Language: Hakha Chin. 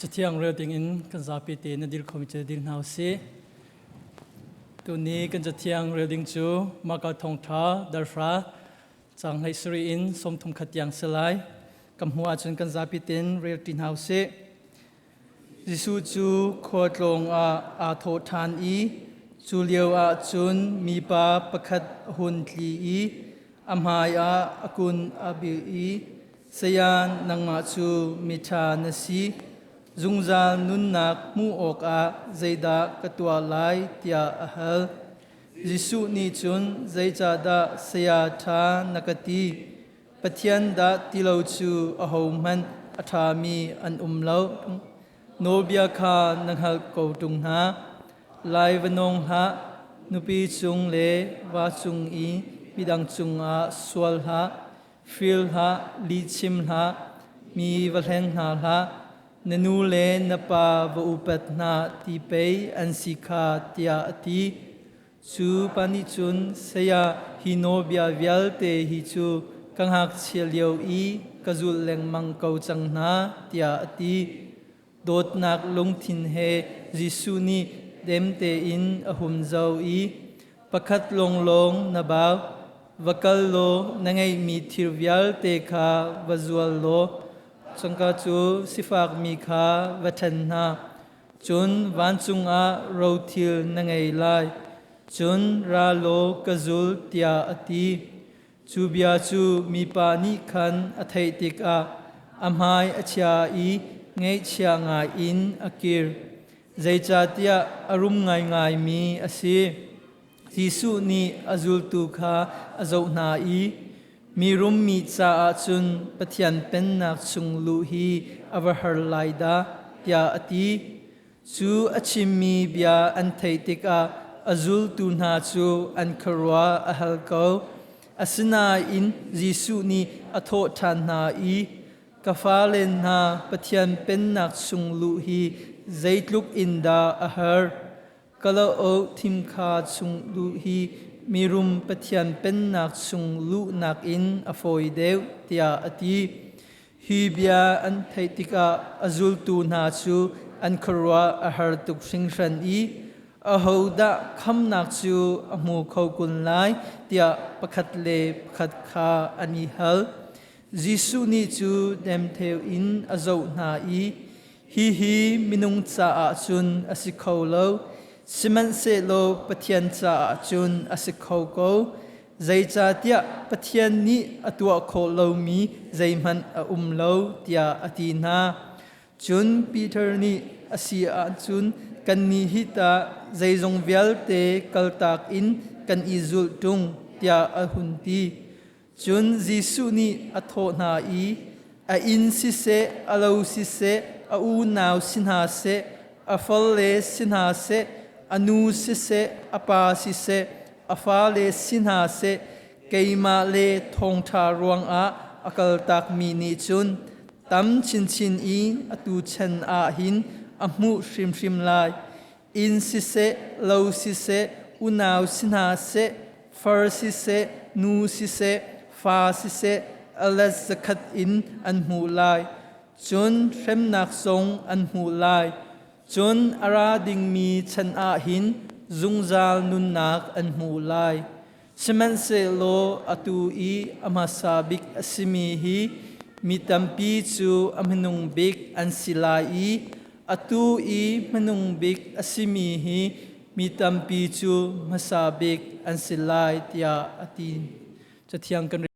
Cathiang rel dingin kan zapi te na dil khomi cu dil hna usih. Tuni kan cathiang rel ding cu Marka thawngṭha darhra caang hlei sarih in sawmthum khat tiang si lai. Kan hmuh ahcun kan zapi tein rel ṭi hna usih. Jesuh cu khualtlawng ah aa thawh ṭhan i cu lio ah cun mipa pakhat a hun tli i a hmaiah a kun a bil i, Saya, nangmah cu miṭha na si. Zungzal nunnak hmuh awkah zeidah ka tuah lai tiah a hal. Jesuh nih cun, Zeicahdah saya ṭha na ka ti? Pathian dah ti lo cu ahohmanh a ṭhami an um lo. Nawlbia kha na hngalh ko ṭung hna. Lai va nawng hlah, nupi cung le va cung i midang cungah sual hlah, fil hlah, lihchim hlah, mi va hleng hna hlah, na nu le na pa va upat hna ti pei an si kha tiah a ti. Cu pa nih cun, Saya, hi nawlbia vialte hi cu ka ngakchia lio i ka zulh lengmang ko cang hna, tiah a ti. Dawtnak lungthin he Jesuh nih dem tein a hun zoh i, Pakhat lawnglawng na bau, va kal law na ngeihmi thil vialte kha va zual law cangka cu sifakmi kha va ṭhen hna. Cun vancung ah rothil na ngei lai. Cun ra law ka zul tiah a ti. Cu bia cu mipa nih khan a theih tikah a hmai a chia i ngaihchia ngai in a kir. Zeicahtiah a rum ngaingaimi a si. Jesuh nih a zultu kha a zoh hna i mi rummi caah cun Pathian Pennak chung luh hi a va har lai dah tiah a ti. Cu a chimmi bia an theih tikah a zultu hna cu an khuaruah a hal ko. Asinain Jesuh nih a thawh ṭhan hna i, Ka fale hna, Pathian Pennak chung luh hi zeitluk in dah a har! Kalauk thimkha chung luh hi mirum Pathian pennak chung luhnak in a fawi deuh tiah a ti. Hi bia an theih tikah a zultu hna cu an khuaruah a har tuk hringhran i ahodah khamnak cu a hmu kho kun lai tiah pakhat le pakhat kha an i hal. Jesuh nih cu demtheu in a zoh hna i Hihi minung caah cun a si kho lo, sihmanhsehlaw Pathian caah cun a si kho ko. Zeicahtiah Pathian nih a tuah khawh lomi zeihmanh a um lo, tiah a ti hna. Cun Peter nih a si ahcun kannih hi tah zeizong vialte kaltak in kan i zulh ṭung, tiah a hun ti. Cun Jesuh nih a thawh hna i, A inn siseh, a lo siseh, a unau si hna seh, a farle si hna seh, a nu siseh, a pa siseh, a fale si hna seh, keimah le thawngṭha ruangah a kaltakmi nih cun tam chinchin i atu chan ah hin a hmuh hrimhrim lai. Inn siseh, lo siseh, unau si hna seh, far siseh, nu siseh, fa siseh, a let zakhat in an hmuh lai. Cun hremnak zong an hmuh lai. Cun a ra dingmi chan ah hin zungzal nunnak an hmuh lai. Sihmanhsehlaw atu i a hmasa bik a simi hi mi tampi cu a hmanung bik an si lai i atu i hmanung bik a simi hi mi tampi cu hmasa bik an si lai tiah a ti. Cathiang kan rel.